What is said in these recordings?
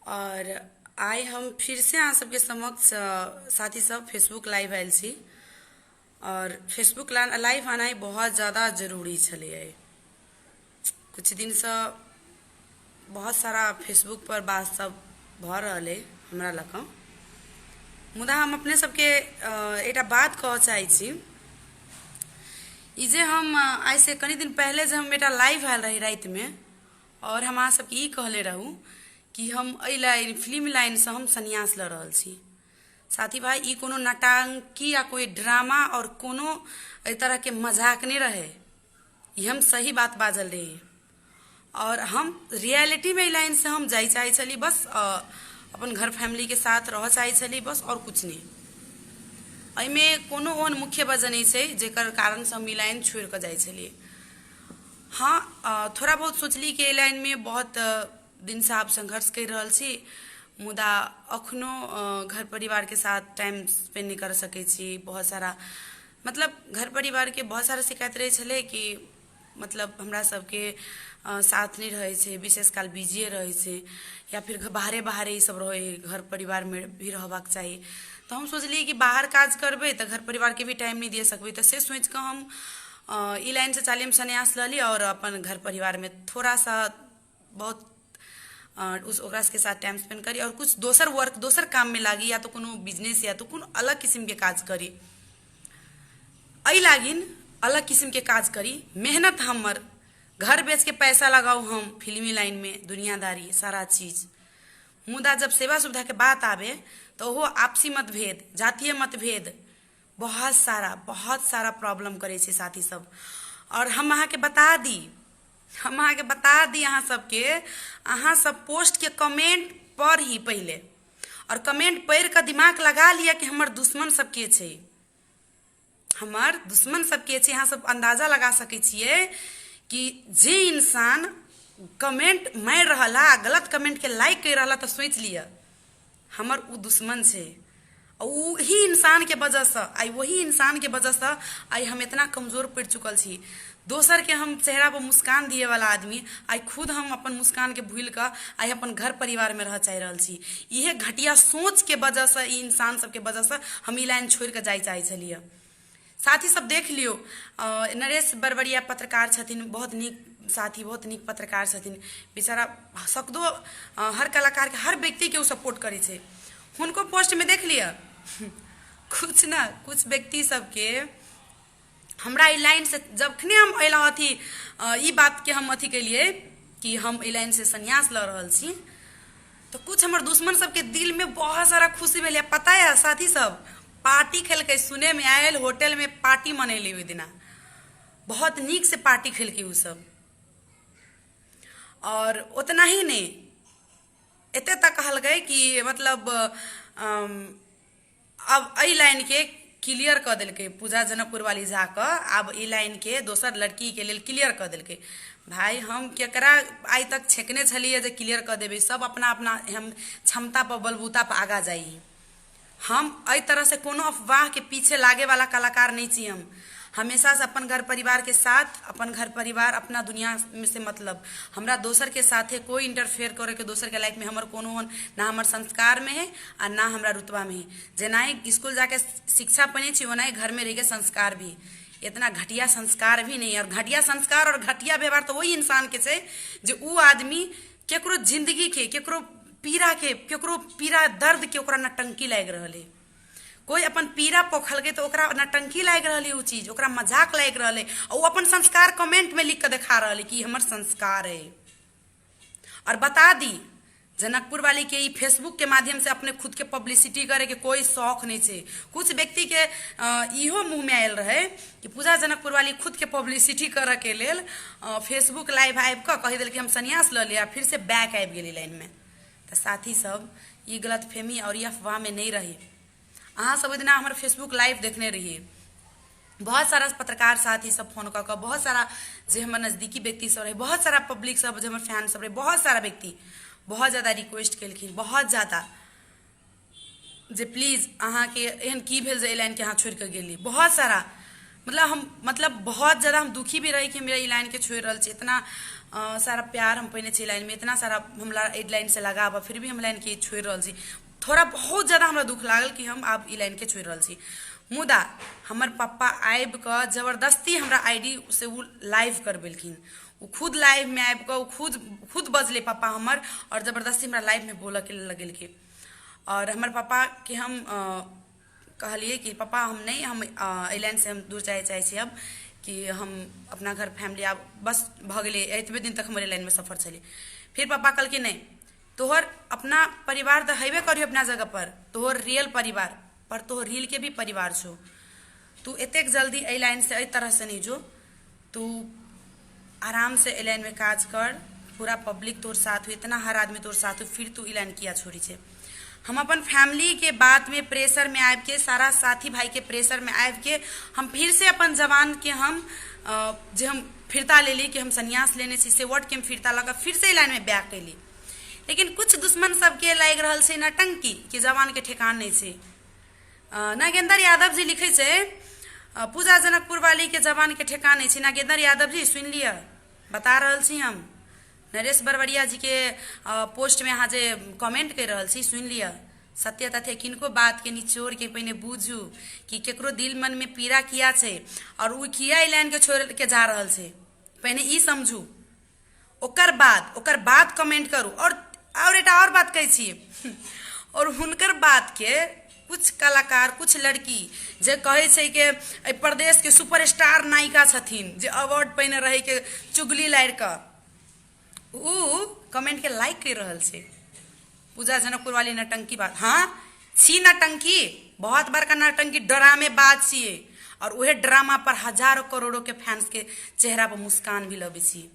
आओर आइ हम फिरसँ अहाँ सबके समक्ष साथी सब फेसबुक लाइव आयल छी आओर फेसबुक लाइव आनाइ बहुत जादा जरूरी छलै किछु दिनसँ बहुत सारा फेसबुक पर बात सब भऽ रहल अइ हमरा लऽ कऽ। मुदा हम अपने सबके एकटा बात कहऽ चाहै छी। ई जे हम आइसँ कनि दिन पहिले जे हम एकटा लाइव आयल रही रातिमे आओर हम अहाँ सबके ई कहले रहू कि हम एहि लाइन फिल्म लाइनसँ हम सन्यास लऽ रहल छी। साथी भाइ, ई कोनो नौटंकी या कोइ ड्रामा आओर कोनो एहि तरहके मजाक नहि रहै। ई हम सही बात बाजल रही आओर हम रियलिटीमे एहि लाइनसँ हम जाइ चाहै छली, बस अपन घर फैमिलीके साथ रहऽ चाहै छली, बस आओर किछु नहि। एहिमे कोनो ओहन मुख्य वजह नहि छै जकर कारणसँ हम ई लाइन छोड़ि कऽ जाइ छलियै। हँ, थोड़ा बहुत सोचली कि एहि लाइनमे बहुत दिनसँ आब संघर्ष करि रहल छी, मुदा अखनो घर परिवारके साथ टाइम स्पेंड नहि कर सकै छी। बहुत सारा मतलब घर परिवारके बहुत सारा शिकायत रहै छलै कि मतलब हमरा सबके साथ नहि रहै छै, विशेष काल बिजिए रहै छै या फिर बाहरे बाहरे ई सब रहै हइ, घर परिवारमे भी रहबाक चाही। तऽ हम सोचलियै कि बाहर काज करबै तऽ घर परिवारके भी टाइम नहि दे सकबै। तऽ से सोचिकऽ हम ई लाइनसँ चाहलियै हम सन्यास लऽ ली आओर अपन घर परिवारमे थोड़ा सा बहुत ओकरा सबके साथ टाइम स्पेंड करी आओर किछु दोसर वर्क, दोसर काममे लागी या तऽ कोनो बिजनेस या तऽ कोनो अलग किसिमके काज करी। एहि लागिन अलग किसिमके काज करी। मेहनत हमर घर बेचके पैसा लगाउ हम फिल्मी लाइनमे, दुनियादारी सारा चीज, मुदा जब सेवा सुविधाके बात आबे तऽ ओहो आपसी मतभेद, जातीय मतभेद, बहुत सारा बहुत सारा प्रॉब्लम करै छै साथी सब। आओर हम अहाँके बता दी, हम अहाँके बता दी, अहाँ सबके, अहाँ सब पोस्टके कमेंट पढ़ी पहिले आओर कमेंट पढ़ि कऽ दिमाग लगा लिअ कि हमर दुश्मन सब के छै, हमर दुश्मन सब के छै। अहाँ सब अन्दाजा लगा सकै छियै कि जे इंसान कमेंट मारि रहल है आ गलत कमेंटके लाइक करि रहल है, तऽ सोचि लिअ हमर ओ दुश्मन छै। आ ओही इंसानके वजहसँ आइ, वही इंसानके वजहसँ आइ हम इतना कमजोर पड़ि चुकल छी। दोसरके हम चेहरापर मुस्कान दिएवला आदमी आइ खुद हम अपन मुस्कानके भूलि कऽ आइ अपन घर परिवारमे रहऽ चाहि रहल छी। इएह घटिया सोचके वजहसँ, ई इंसान सबके वजहसँ हम ई लाइन छोड़ि कऽ जाइ चाहै छलियै। साथी सब, देख लियौ, नरेश बरबरिया पत्रकार छथिन, बहुत नीक साथी, बहुत नीक पत्रकार छथिन। बेचारा सकदो हर कलाकारके, हर व्यक्तिके ओ सपोर्ट करै छै। हुनको पोस्टमे देख लिअ, कुछ ने कुछ व्यक्ति सबके हमरा ई लाइनसँ जखने हम अयलहुँ अथी ई बातके हम अथी केलियै कि हम एहि लाइनसँ सन्यास लऽ रहल छी, तऽ कुछ हमर दुश्मन सबके दिलमे बहुत सारा खुशी भेलै। पता यऽ साथी सब, पार्टी खेलकै, सुनैमे आयल होटलमे पार्टी मनेली ओहि दिना, बहुत नीकसँ पार्टी खेलकै ओसब। आओर ओतना ही नहि, एते तक कहलकै कि मतलब आब एहि लाइनके क्लियर कऽ देलकै पूजा जनकपुर वाली जा कऽ, आब ई लाइनके दोसर लड़कीके लेल क्लियर कऽ देलकै। भाय, हम केकरा आइ तक छेकने छलियै जे क्लियर कऽ देबै? सब अपना अपना हम क्षमता पर, बलबूता पर आगाँ जाइ। हम एहि तरहसँ कोनो अफवाहके पीछे लागैवला कलाकार नहि छी। हम हमेशासँ अपन घर परिवारके साथ, अपन घर परिवार, अपना दुनिआँमे से मतलब हमरा। दोसरके साथे कोइ इंटरफेयर करैके दोसरके लाइफमे हमर कोनो ओहन ना हमर संस्कारमे हइ आ ना हमरा रुतबामे हइ। जेनाहि इसकुल जाके शिक्षा पयने छी, ओनाहि घरमे रहिके संस्कार भी। इतना घटिया संस्कार भी नहि। आओर घटिया संस्कार आओर घटिया व्यवहार तऽ ओहि इंसानके छै जे ओ आदमी केकरो जिन्दगीके, केकरो पीड़ाके, केकरो पीड़ा दर्दके ओकरा नौटंकी लागि रहल हइ। कोइ अपन पीड़ा पोखलकै तऽ ओकरा नौटंकी लागि रहल हइ, ओ चीज ओकरा मजाक लागि रहल हइ आ ओ अपन संस्कार कमेंटमे लिख कऽ देखा रहल हइ कि ई हमर संस्कार हइ। आओर बता दी, जनकपुर वालीके ई फेसबुकके माध्यमसँ अपने खुदके पब्लिसिटी करैके कोइ शौक नहि छै। कुछ व्यक्तिके इहो मुँहमे आयल रहै कि पूजा जनकपुर वाली खुदके पब्लिसिटी करऽके लेल फेसबुक लाइव आबि कऽ कहि देलकै हम सन्यास लऽ लिअ, फिर से बैक आबि गेलै लाइनमे। तऽ साथी सब, ई गलतफहमी आओर ई अफवाहमे नहि रही। अहाँ सब ओहि दिना हमर फेसबुक लाइव देखने रहियै। बहुत सारा पत्रकार साथी सब फोन कऽ कऽ, बहुत सारा जे हमर नजदीकी व्यक्ति सब रहै, बहुत सारा पब्लिक सब जे हमर फैन सब रहै, बहुत सारा व्यक्ति बहुत ज्यादा रिक्वेस्ट केलखिन, बहुत ज्यादा, जे प्लीज अहाँके एहन की भेल जे एहि लाइनके अहाँ छोड़ि कऽ गेली? बहुत सारा मतलब हम मतलब बहुत ज्यादा हम दुखी भी रही कि हम ई लाइनके छोड़ि रहल छी। इतना सारा प्यार हम पहिने छी लाइनमे, इतना सारा हमरा एहि लाइनसँ लगाव, फिर भी हम लाइनके छोड़ि रहल छी। थोड़ा बहुत ज्यादा हमरा दुख लागल कि हम आब ई लाइनके छोड़ि रहल छी। मुदा हमर पप्पा आबि कऽ जबरदस्ती हमरा I D से ओ लाइव करबेलखिन। ओ खुद लाइवमे आबि कऽ ओ खुद खुद बजलै पप्पा हमर, आओर जबरदस्ती हमरा लाइवमे बोलऽके लगेलखिन। आओर हमर पप्पाके हम कहलियै कि पप्पा, हम नहि, हम एहि लाइनसँ हम दूर जाय चाहै छी आब, कि हम अपना घर फैमिली आब बस भऽ गेलै, एतबे दिन तक हमर एहि लाइनमे सफर छलै। फेर पप्पा कहलखिन, नहि, तोहर अपना परिवार तऽ हेबे करियौ अपना जगहपर, तोहर रियल परिवार पर तोहर रीलके भी परिवार छौ। तू एतेक जल्दी एहि लाइनसँ एहि तरहसँ नहि जो, तू आरामसँ एहि लाइनमे काज कर, पूरा पब्लिक तोहर साथ हो, इतना हर आदमी तोहर साथ हो, फिर तू ई लाइन किया छोड़ी छै? हम अपन फैमिलीके बातमे प्रेशरमे आबिके, सारा साथी भाइके प्रेशरमे आबिके, हम फिरसँ अपन जबानके हम जे हम फिरता लेली कि हम सन्यास लेने छी, से वर्डके हम फिरता लऽ कऽ फिरसँ एहि लाइनमे बैक कयली। लेकिन किछु दुश्मन सबके लागि रहल छै नटंकी कि जवानके ठेकान नहि छै। नागेन्द्र यादव जी लिखै छै, पूजा जनकपुर वालीके जवानके ठेकान नहि छै। नागेन्द्र यादव जी, सुनि लिअ, बता रहल छी हम, नरेश बरबरिया जीके पोस्टमे अहाँ जे कमेंट करि रहल छी, सुनि लिअ, सत्य तथ्य किनको बातके निचोड़के पहिने बुझू कि केकरो दिल मनमे पीड़ा किया छै आओर ओ किया एहि लाइनके छोड़िके जा रहल छै। पहिने ई समझू, ओकर बाद कमेंट करू। आओर एकटा आओर बात कहै छी, आओर हुनकर बातके कुछ कलाकार, कुछ लड़की जे कहै छै कि एहि प्रदेशके सुपरस्टार नायिका छथिन, जे अवार्ड पहिने रहैके चुगली लारि कऽ ओ कमेंटके लाइक करि रहल छै, पूजा जनकपुर वाली नटंकी बात। हाँ, छी नटंकी, बहुत बड़का नटंकी, ड्रामे बाज छियै, और उहे ड्रामा पर हजारों करोड़ों के फैंस के चेहरा पर मुस्कान भी लबै छी,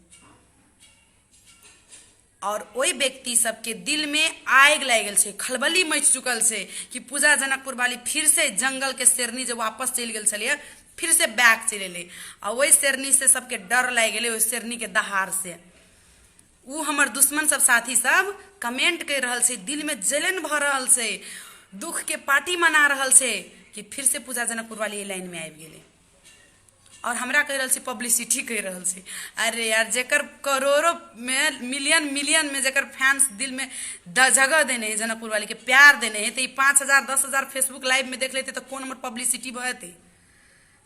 और ओहि व्यक्ति सबके दिल में आगि लागि गेल छै, खलबली मचि चुकल छै कि पूजा जनकपुर वाली फिर से जंगल के शेरनी जे वापस चलि गेल छलैया, फिर से बैक चलि एलै। आ ओहि शेरनी से सबके डर लागि गेलै, ओहि शेरनी के दहाड़ से। ओ हमर दुश्मन सब साथी सब कमेंट करि रहल छै, दिलमे जलन भऽ रहल छै, दुखके पार्टी मना रहल छै कि फिर से पूजा जनकपुर वाली एहि लाइनमे आबि गेलै आओर हमरा कहि रहल छै, पब्लिसिटी कहि रहल छै। अरे यार, जेकर करोड़ोमे, मिलियन मिलियनमे जेकर फैंस दिलमे जगह देने है, जनकपुर वालीके प्यार देने है, तऽ ई 5000 10,000 फेसबुक लाइवमे देख लेतै तऽ कोन हमर पब्लिसिटी भऽ जेतै?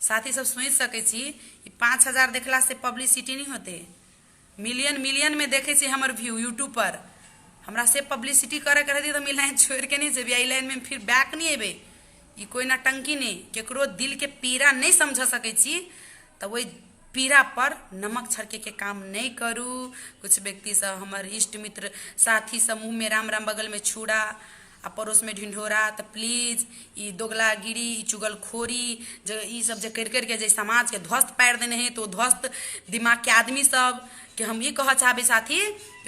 साथी सब, सोचि सकै छी, ई 5000 देखलासँ पब्लिसिटी नहि होतै। मिलियन मिलियनमे देखै छै हमर व्यू यूट्यूब पर। हमरा से पब्लिसिटी करैके रहतै तऽ हम ई लाइन छोड़िके नहि जेबै, एहि लाइनमे फिर बैक नहि एबै। ई कोइ नटंकी नहि। केकरो दिलके पीड़ा नहि समझ सकै छी तऽ ओहि पीड़ा पर नमक छड़केके काम नहि करू। कुछ व्यक्ति सब, हमर इष्ट मित्र साथी सब, मुँहमे राम राम, बगलमे छुरा आ पड़ोसमे ढिढोरा। तऽ प्लीज, ई दोगलागिरी, ई चुगलखोरी जे ई सब जे करि करिके जे समाजके ध्वस्त पारि देने हइ, तऽ ओ ध्वस्त दिमागके आदमी सबके हम ई कहऽ चाहबै साथी,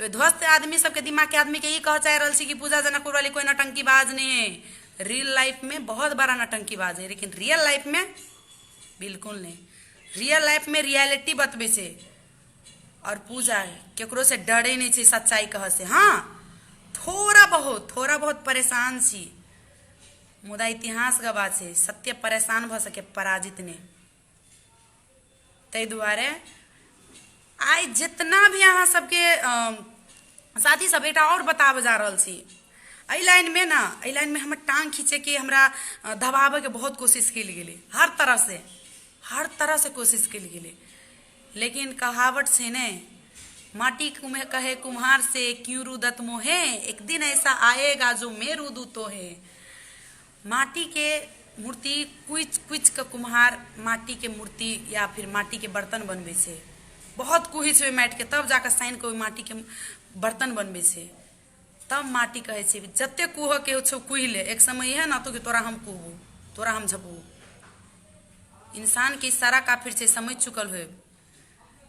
ओहि ध्वस्त आदमी सबके दिमागके आदमीके ई कहऽ चाहि रहल छी कि पूजा जनकपुर वाली कोइ नौटंकीबाज नहि है। रियल लाइफमे बहुत बड़ा नौटंकीबाज है, लेकिन रियल लाइफमे बिल्कुल नहि। रियल लाइफमे रियलिटी बतबै छै, आओर पूजा केकरोसँ डरै नहि छै सच्चाइ कहऽ से। हँ, थोड़ा बहुत परेशान छी, मुदा इतिहास गवाह छै, सत्य परेशान भऽ सके, पराजित नहि। ताहि दुआरे आइ जितना भी अहाँ सबके साथी सब, एकटा आओर बताबऽ जा रहल छी। एहि लाइनमे ने, एहि लाइनमे हमर टांग खींचैके, हमरा दबाबैके बहुत कोशिश कयल गेलै, हर तरहसँ कोशिश कयल गेलै। लेकिन कहावत छै ने, माटी कुम्हे कहे कुम्हार से क्यों रुदत मोहे, एक दिन ऐसा आएगा जो मैं रुदू तो है। माटीके मूर्ति कुचि कुचि कऽ कुम्हार माटीके मूर्ति या फिर माटीके बर्तन बनबै छै। बहुत कुहै छै ओहि माटिके, तब जाकऽ सानि कऽ ओहि माटीके बर्तन बनबै छै। तब माटी कहै छै, जते कुहऽके छौ कुहि ले, एक समय एहन अतौ कि तोरा हम कुहबू, तोरा हम झपबू। इंसानके इशारा काफिर छै, समझि चुकल होयब।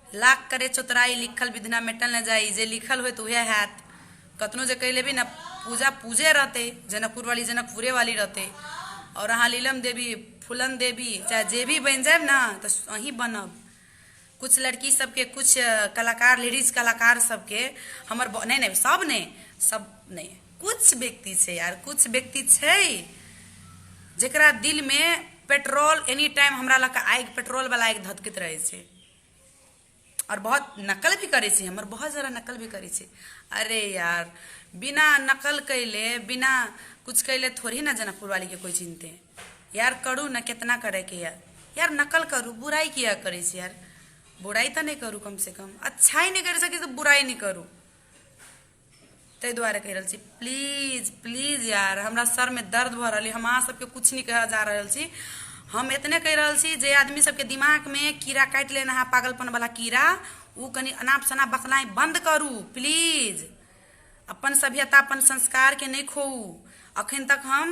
लाख करे चतुराई, लिखल विधना मेटल न जाई। जे लिखल होय तऽ उएह हैत। कतनो जे कहि लेबै ने, पूजा पूजे रहतै, जनकपुर वाली जनकपुरे वाली रहतै, आओर अहाँ नीलम देवी, फूलन देवी, चाहे जे भी बनि जायब ने, तऽ अहीं बनब। कुछ लड़की सबके, कुछ कलाकार, लेडीज कलाकार सबके हमर, नहि नहि, सब नहि, सब नहि, कुछ व्यक्ति छै यार, कुछ व्यक्ति छै जेकरा दिलमे पेट्रोल एनी टाइम हमरा लऽ कऽ आगि, पेट्रोल वाला आगि धधकैत रहै छै। आओर बहुत नकल भी करै छै हमर, बहुत सारा नकल भी करै छै। अरे यार, बिना नकल कैले, बिना कुछ कैले थोड़ी ना जनकपुर वाली के कोई चिन्हते यार। करू ने, केतना करैके यऽ यार, नकल करू, बुराइ किया करै छी यार? बुराइ तऽ नहि करू, कमसँ कम अच्छाइ नहि करि सकै तऽ बुराइ नहि करू। ताहि दुआरे कहि रहल छी, प्लीज प्लीज यार, हमरा सरमे दर्द भऽ रहल अइ। हम अहाँ सबके किछु नहि कहऽ जा रहल छी, हम एतने कहि रहल छी जे आदमी सबके दिमागमे कीड़ा काटि लेने अहाँ, पागलपन वाला कीड़ा, ओ कनि अनाप शनाप बकनाइ बन्द करू प्लीज। अपन सभ्यता, अपन संस्कारके नहि खोउ। अखन तक हम,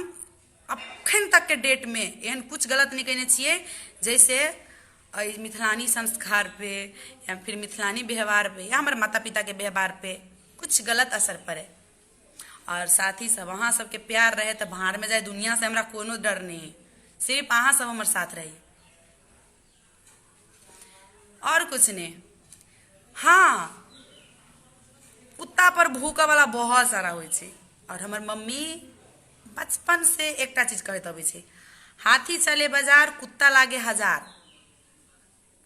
अखन तकके डेटमे एहन किछु गलत नहि कयने छियै जाहिसँ एहि मिथिलानी संस्कार पे या फिर मिथिलानी व्यवहार पे या हमर माता पिताके व्यवहार पे किछु गलत असर पड़ै। आओर साथी सब, अहाँ सबके प्यार रहै तऽ भाड़मे जाय दुनिआसँ हमरा कोनो डर नहि अइ, सिर्फ अहाँ सब हमर साथ रही, आओर किछु नहि। हँ, कुत्ता पर भूकऽ वाला बहुत सारा होइ छै, आओर हमर मम्मी बचपन से एकटा चीज कहैत अबै छै, हाथी चले बाजार, कुत्ता लागे हजार।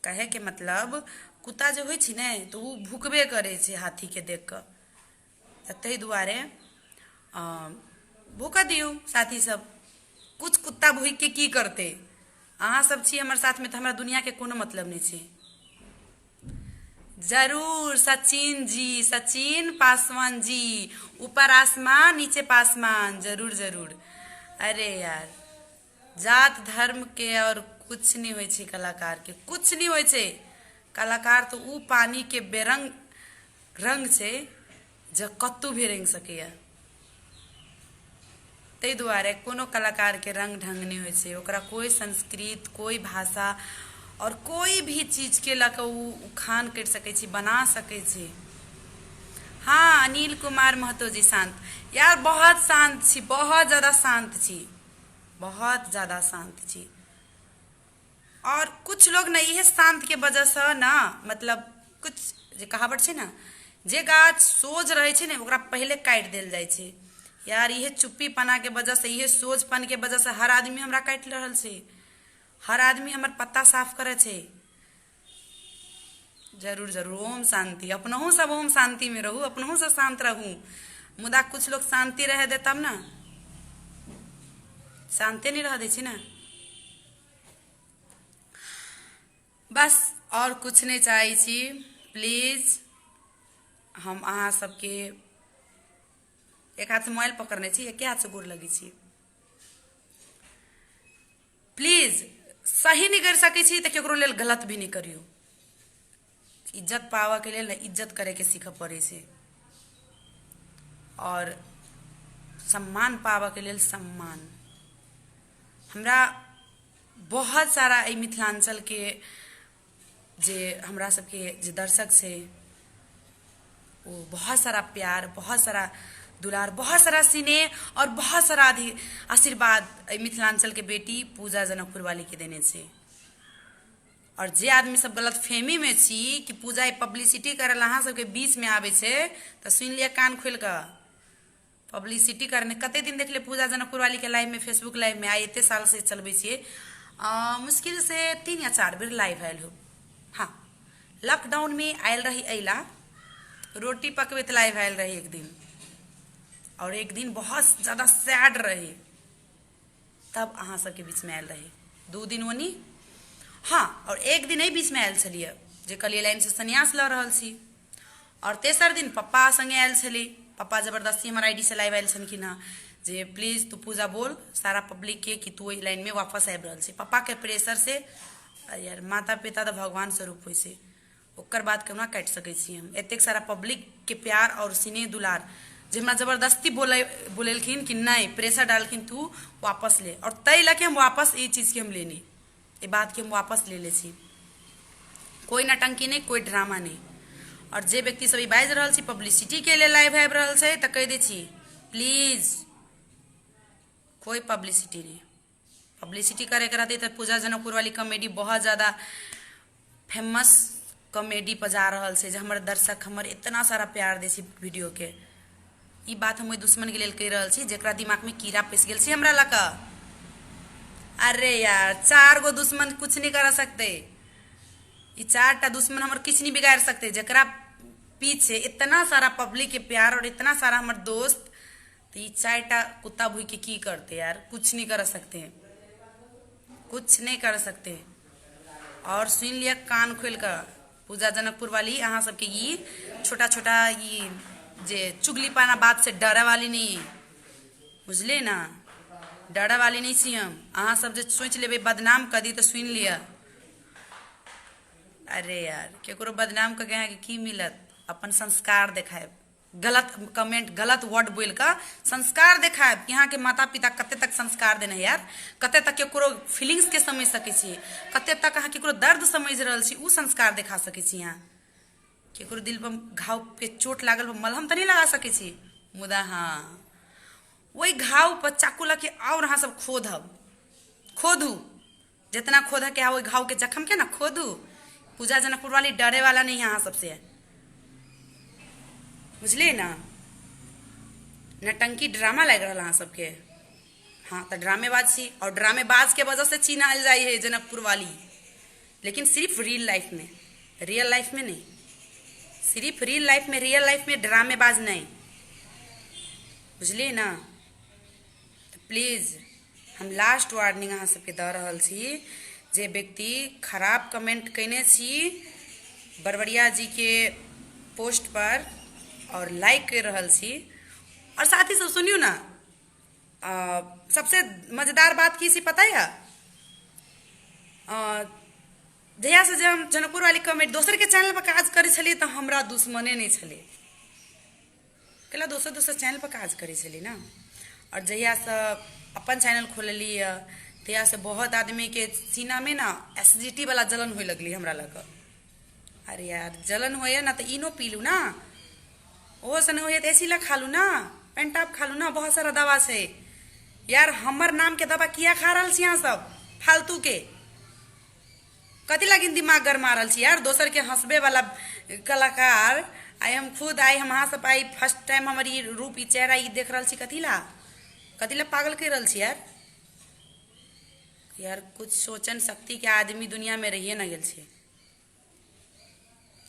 कहैके मतलब कुत्ता जे होइ छै ने, तऽ ओ भुकबे करै छै हाथीके देख कऽ। तऽ ताहि दुआरे भूकऽ दियौ साथी सब, कुछ कुत्ता भूकिके की करतै? अहाँ सब छी हमर साथमे तऽ हमरा दुनिआके कोनो मतलब नहि छै। जरूर सचिन जी, सचिन पासवान जी, ऊपर आसमान नीचे पासमान, जरूर जरूर। अरे यार, जात धर्म के और कुछ नहि होइ छै, कलाकार के कुछ नहि होइ छै। कलाकार तऽ ओ पानी के बेरंग रंग छै जे कतहु भी रंगि सकैया। ताहि दुआरे कोनो कलाकारके रङ्ग ढङ्ग नहि होइ छै, ओकरा कोइ संस्कृत, कोइ भाषा आओर कोइ भी चीजके लऽ कऽ ओ उखान करि सकै छी, बना सकै छी। हँ, अनिल कुमार महतो जी, शान्त यार, बहुत शान्त छी, बहुत जादा शान्त छी, बहुत जादा शान्त छी। आओर कुछ लोग ने इहे शान्तके वजहसँ ने, मतलब कुछ जे कहावत छै ने, जे गाछ सोझ रहै छै ने, ओकरा पहिले काटि देल जाइ छै यार। इहे चुप्पीपनाके वजहसँ, इहे सोझपनके वजहसँ हर आदमी हमरा काटि रहल छै, हर आदमी हमर पत्ता साफ करै छै। जरूर जरूर, ओम शान्ति। अपनहु सब ओम शान्तिमे रहू, अपनहु सब शान्त रहू, मुदा कुछ लोग शान्ति रहै दे तब ने, शान्ते नहि रहऽ दै छै ने। बस, आओर किछु नहि चाहै छी। प्लीज, हम अहाँ सबके एक हाथसँ मोबाइल पकड़ने छी, एके हाथसँ गोर लगै छी। प्लीज, सही नहि करि सकै छी तऽ केकरो लेल गलत भी नहि करियौ। इज्जत पाबऽके लेल ने इज्जत करैके सीखऽ पड़ै छै, आओर सम्मान पाबऽके लेल सम्मान। हमरा बहुत सारा एहि मिथिलाञ्चलके जे हमरा सबके जे दर्शक छै, ओ बहुत सारा प्यार, बहुत सारा दुलार, बहुत सारा स्नेह आओर बहुत सारा आशीर्वाद एहि मिथिलाञ्चलके बेटी पूजा जनकपुर वालीके देने छै। आओर जे आदमी सब गलतफहमीमे छी कि पूजा पब्लिसिटी करै लए अहाँ सबके बीचमे आबै छै, तऽ सुनि लिअ कान खोलि कऽ। पब्लिसिटी करने कते दिन देखलियै पूजा जनकपुर वालीके लाइवमे, फेसबुक लाइवमे? आइ एते सालसँ चलबै छियै, मुश्किलसँ 3 या 4 बेर लाइव आयल हो। हँ, लॉकडाउनमे आयल रही, अइला रोटी पकबैत लाइव आयल रही एक दिन, आओर एक दिन बहुत ज्यादा सैड रही, तब अहाँ सबके बीचमे आयल रही 2 दिन ओनी। हँ, आओर एक दिन एहि बीचमे आयल छलियै जे कहलियै लाइनसँ सन्यास लऽ रहल छी। आओर तेसर दिन पप्पा सङ्गे आयल छली। पप्पा जबरदस्ती हमर I D सँ लाइव आयल छलखिन हँ जे प्लीज तू पूजा बोल सारा पब्लिकके कि तू ओहि लाइनमे वापस आबि रहल छी। पप्पाके प्रेशरसँ यार, माता पिता तऽ भगवान स्वरूप होइ छै, ओकर बात केना काटि सकै छी हम? एतेक सारा पब्लिकके प्यार आओर स्नेह दुलार जे हमरा जबरदस्ती बोलेलखिन कि नहि, प्रेशर डालखिन, तू वापस ले। आओर ताहि लऽ के हम वापस ई चीजके हम लेनी, ई बातके हम वापस ले लै छी। कोइ नौटंकी नहि, कोइ ड्रामा नहि। आओर जे व्यक्ति सब ई बाजि रहल छी पब्लिसिटीके लेल लाइव आबि रहल छै, तऽ कहि दै छी, प्लीज, कोइ पब्लिसिटी नहि। पब्लिसिटी करैके रहतै तऽ पूजा जनकपुर वाली कॉमेडी बहुत ज्यादा फेमस कॉमेडी पर जा रहल छै, जे हमर दर्शक हमर इतना सारा प्यार दै छै वीडियोके। ई बात हम ओहि दुश्मनके लेल कहि रहल छी जेकरा दिमागमे कीड़ा पैसि गेल छै हमरा लऽ कऽ। अरे यार, चार गो दुश्मन कुछ नहीं कर सकते। ई 4टा दुश्मन हमर किछु नहीं बिगाड़ सकते, जकरा पीछे इतना सारा पब्लिक के प्यार और इतना सारा हमर दोस्त, तो ई 4टा कुत्ता भूई के की करते यार, कुछ नहीं कर सकते, कुछ नहीं कर सकते। और सुन लिया कान खोल कर पूजा जनकपुर वाली, अहाँ सबके ई छोटा छोटा ई जे चुगली पाना बात से डरे वाली नहीं, बुझलिए ना, डरे वाली नहीं छी हम। अहाँ सब जे सोच लेबै बदनाम कर दी तो सुन लिअ, अरे यार केकरो बदनाम करके अहाँके की मिलत, अपन संस्कार देखायब, गलत कमेंट गलत वर्ड बोल कऽ संस्कार देखायब कि अहाँके माता पिता कते तक संस्कार देने यार, कते तक केकरो फीलिंग्स के समझ सकै छी, कते तक अहाँ केकरो दर्द समझ रहल छी, उ संस्कार देखा सकै छी। अहाँ केकरो दिल पर घाव पे चोट लागल पर मलहम तऽ नहि लगा सकै छी, मुदा हँ ओहि घाव पर चाकू लऽ के आओर अहाँ सब खोधब, खोधू जितना खोधऽ के है ओहि घाव के जख्म के ना खोदू। पूजा जनकपुर वाली डरे वाला नहीं है अहाँ सबसे, बुझलिए ना। नटंकी ड्रामा लागि रहल अहाँ सबके, हाँ तऽ ड्रामेबाज छी, और ड्रामेबाज के वजह से चिन्हल जाइ है जनकपुर वाली, लेकिन सिर्फ रियल लाइफ में, रियल लाइफ में नहीं, सिर्फ रियल लाइफ में, रियल लाइफ में ड्रामेबाज नहीं, बुझलिए ना। तऽ प्लीज हम लास्ट वार्निंग अहाँ सबके दऽ रहल छी, जे व्यक्ति खराब कमेंट कयने छी बरबरिया जी के पोस्ट पर और लाइक करि रहल छी, और साथी सब सुनियौ ना, सबसे मजेदार बात की छै पता यऽ, जहियासँ जे हम जनकपुर वाली कमेंट दोसरके चैनल पर काज करै छलियै तऽ हमरा दुश्मने नहि छलै, कैला दोसर दोसर चैनल पर काज करै छलियै ने, आओर जहियासँ अपन चैनल खोललियै यऽ तहियासँ बहुत आदमीके सीनामे ने एसिडिटी वाला जलन होइ लगलै हमरा लऽ कऽ। अरे यार जलन होइए ने तऽ इनो पी लू ने, ओहोसँ नहि होइए तऽ एसिला खा लू ने, पेंटाप खा लू ने, बहुत सारा दवा छै यार। हमर नामके दवा किया खा रहल छी अहाँ सब फालतूके, कथी लागिन दिमाग गरमा रहल छी यार। दोसर के हंसबे वाला कलाकार आइ हम खुद, आइ हम अहाँ सब आइ फर्स्ट टाइम हमर ई रूप ई चेहरा ई देख रहल छी, कथी ला, कथी ला पागल करि रहल छी यार। यार कुछ सोचन शक्ति के आदमी दुनिया में रहिए ना गेल छै।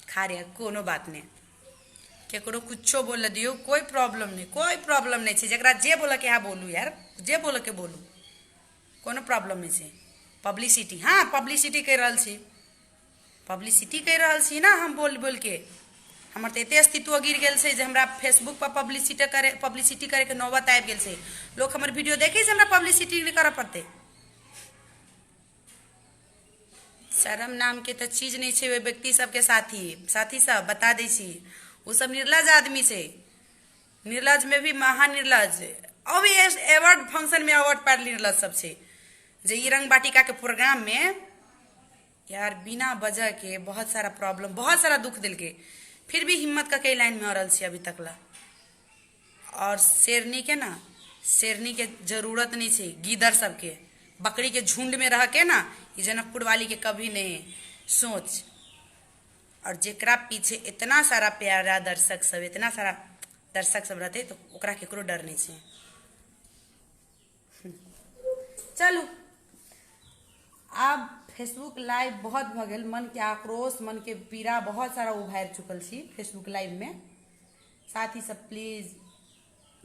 खा रे कोनो बात नहीं, केकरो कुछो बोल दियौ कोई प्रॉब्लम नहीं, कोई प्रॉब्लम नहीं छै, जकरा जे बोलऽ के है बोलू यार, जे बोलऽ के बोलू, कोनो प्रॉब्लम नहि छै। पब्लिसिटी, हाँ पब्लिसिटी करि रहल छी, पब्लिसिटी करि रहल छी ने हम बोल बोल के, हमर तऽ एते अस्तित्व गिर गेल छै जे हमरा फेसबुक पर पब्लिसिटी करैके नौबत आबि गेल छै। लोक हमर वीडियो देखै छै, हमरा पब्लिसिटी नहि करऽ पड़तै। शरम नामके तऽ चीज नहि छै ओहि व्यक्ति सबके। साथी साथी सब बता दै छी, ओ सब निर्लज आदमी छै, निर्लज में भी महानिर्लज। अभी अवार्ड फंक्शन में अवार्ड पायल निर्लज सब छै, जे ई रंग वाटिका के प्रोग्राम में यार बिना वजह के बहुत सारा प्रॉब्लम, बहुत सारा दुख देलकै, फिर भी हिम्मत कऽ के लाइन में अड़ल छी अभी तक ला। और शेरनी के ना, शेरनी के जरूरत नहीं छै गीदड़ सबके, बकरी के झुंड में रह के ना ई जनकपुर वाली के कभी नहीं सोच। और जेकरा पीछे इतना सारा प्यारा दर्शक सब, इतना सारा दर्शक सब रहते तो ओकरा केकरो डर नहीं छै। चलू आब फेसबुक लाइव बहुत भऽ गेल, मन के आक्रोश, मन के पीड़ा बहुत सारा उभारि चुकल छी फेसबुक लाइव में। साथी सब प्लीज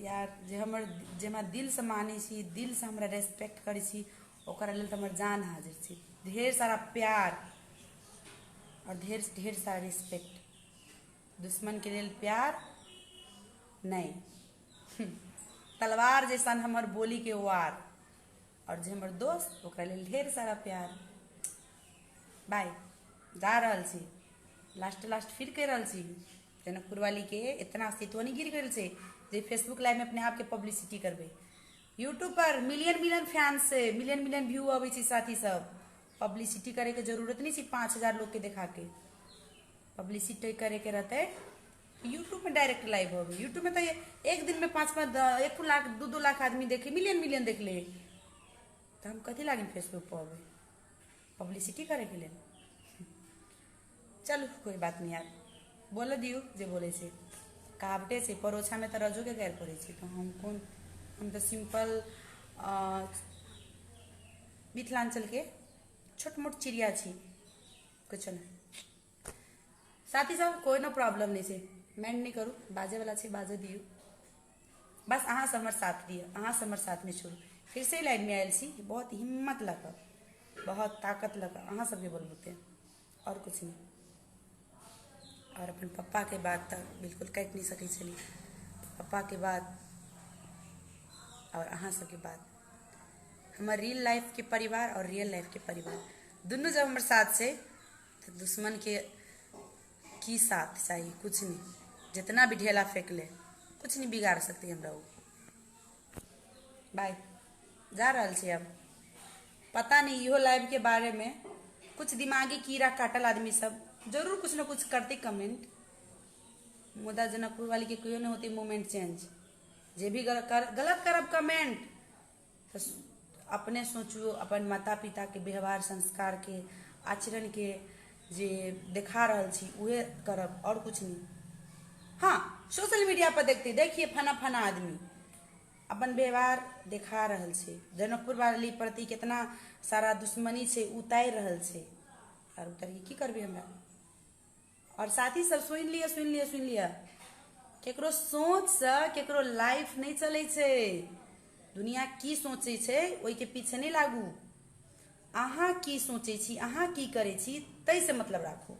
यार, जे हमर, जे हमरा दिल से मानै छी, दिल से हमरा रेस्पेक्ट करै छी, ओकरा लेल तऽ हमर जान हाजिर छै। ढेर सारा प्यार और ढेर ढेर सारा रिस्पेक्ट। दुश्मन के लेल प्यार नहीं, तलवार जैसन हमर बोली के वार, और जे हमर दोस्त ओकरा लेल ढेर सारा प्यार। बाय, जा रहल छी, लास्ट लास्ट फिर कहि रहल छी, जनकपुर वाली के इतना अस्तित्व नहीं गिर गेल छै जे फेसबुक लाइव में अपने आप के पब्लिसिटी करबै। यूट्यूब पर मिलियन मिलियन फैंस छै, मिलियन मिलियन व्यू अबै छै साथी सब, पब्लिसिटी करे के जरूरत नहीं छै 5000 लोग के देखा के। पब्लिसिटी करे के रहते यूट्यूब में डायरेक्ट लाइव हो गई। यूट्यूब में तो एक दिन में 5-5 1 लाख 2-2 लाख आदमी देखे, मिलियन मिलियन देख ले, तो हम कथी लागिन फेसबुक पर अबै पब्लिसिटी करे के लेल। चलू कोई बात नहीं यार, बोल दियौ जे बोलै छै, कहावटे छै परोछामे तऽ रजोके गारि पड़ै छै, तऽ हम कोन, हम तऽ सिंपल मिथिलाञ्चलके छोट मोट चिड़िया छी, कुछो नहि। साथी सब, कोनो प्रॉब्लम नहि छै, माइंड नहि करू, बाजैवला छै बाजऽ दियौ, बस अहाँ सब हमर साथ दिअ, अहाँ सब हमर साथ नहि छोड़ू। फिर से लाइवमे आयल छी बहुत हिम्मत लऽ कऽ, बहुत ताकत लऽ कऽ, अहाँ सबके बलबूते, आओर किछु नहि। आओर अपन पप्पाके बात तऽ बिल्कुल काटि नहि सकै छलियै, पप्पाके बात आओर अहाँ सबके बात, हमर रियल लाइफके परिवार आओर रियल लाइफके परिवार दुनू जब हमर साथ छै तऽ दुश्मनके की साथ चाही, कुछ नहीं। जितना भी ढेला फेंक ले, कुछ नहीं बिगाड़ सकती हमरा ओ। बाय, जा रहल छी अब। पता नहीं इहो लाइव के बारे में कुछ दिमागी कीड़ा काटल आदमी सब जरूर कुछ न कुछ करते कमेंट, मुदा जनकपुर वाली के कहियो नहीं होती मूवमेंट चेंज। जे भी गलत करब कमेंट तऽ अपने सोचू, अपन माता पिता के व्यवहार संस्कार के आचरण के जे देखा रहल छी उहे करब, और कुछ नहीं। हाँ, सोशल मीडिया पर देखते देखिए फना फना आदमी अपन व्यवहार देखा रहल छै, जनकपुर वाली प्रति कितना सारा दुश्मनी छै उतारि रहल छै, और उतारि के की करबै हमरा। और साथी सब सुनि लिअ, सुनि लिअ, सुनि लिअ, केकरो सोचसँ केकरो लाइफ नहि चलै छै। दुनिया की सोचै छै ओहिके पीछे नहि लागू, अहाँ की सोचै छी, अहाँ की करै छी ताहिसँ मतलब राखू,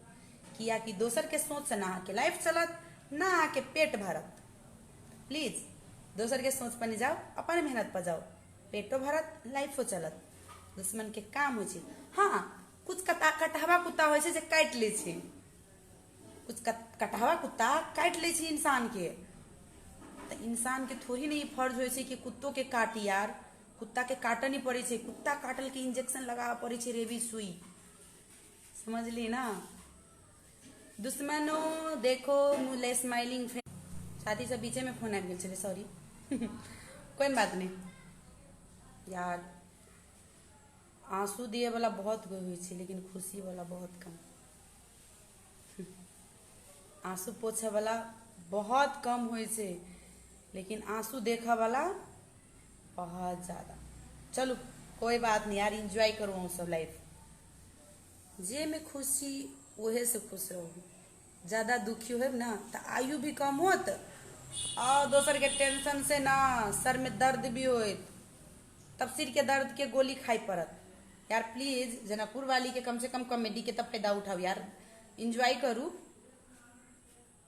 कियाकि दोसरके सोचसँ ना अहाँके लाइफ चलत ना अहाँके पेट भरत। प्लीज दोसरके सोच पर नहि जाउ, अपन मेहनत पर जाउ, पेटो भरत लाइफो चलत। दुश्मनके काम होइ छै, हाँ कुछ कटहवा कुत्ता होइ छै जे काटि लै छै, कुछ कटहवा कुत्ता काटि लै छै इंसानके, तऽ इंसानके थोड़ी ने ई फर्ज होइ छै कि कुत्तोके काटी यार, कुत्ताके काटऽ नहि पड़ै छै, कुत्ता काटलके इंजेक्शन लगाबऽ पड़ै छै, रेबीज सुई, समझली ना। दुश्मनो देखो मुले स्माइलिंग फेस। साथी सब बीचेमे फोन आबि गेल छलै, सॉरी, कोइ बात नहि यार। आंसू दिए वाला बहुत कोइ होइ छै, लेकिन खुशी वाला बहुत कम। आंसू पोछे वाला बहुत कम होइ छै, लेकिन आंसू देखऽ वाला बहुत ज्यादा। चलू कोई बात नहीं यार, एंजॉय करू अहूँ सब लाइफ, जे में खुश छी उहे से खुश रहू। ज्यादा दुखी होब ना तऽ आयु भी कम होत, और दोसर के टेंशन से ना सर में दर्द भी होत, तब सिर के दर्द के गोली खाइ पड़त यार। प्लीज जनकपुर वाली के कम से कम कॉमेडी के तब फायदा उठाओ यार, एंजॉय करू।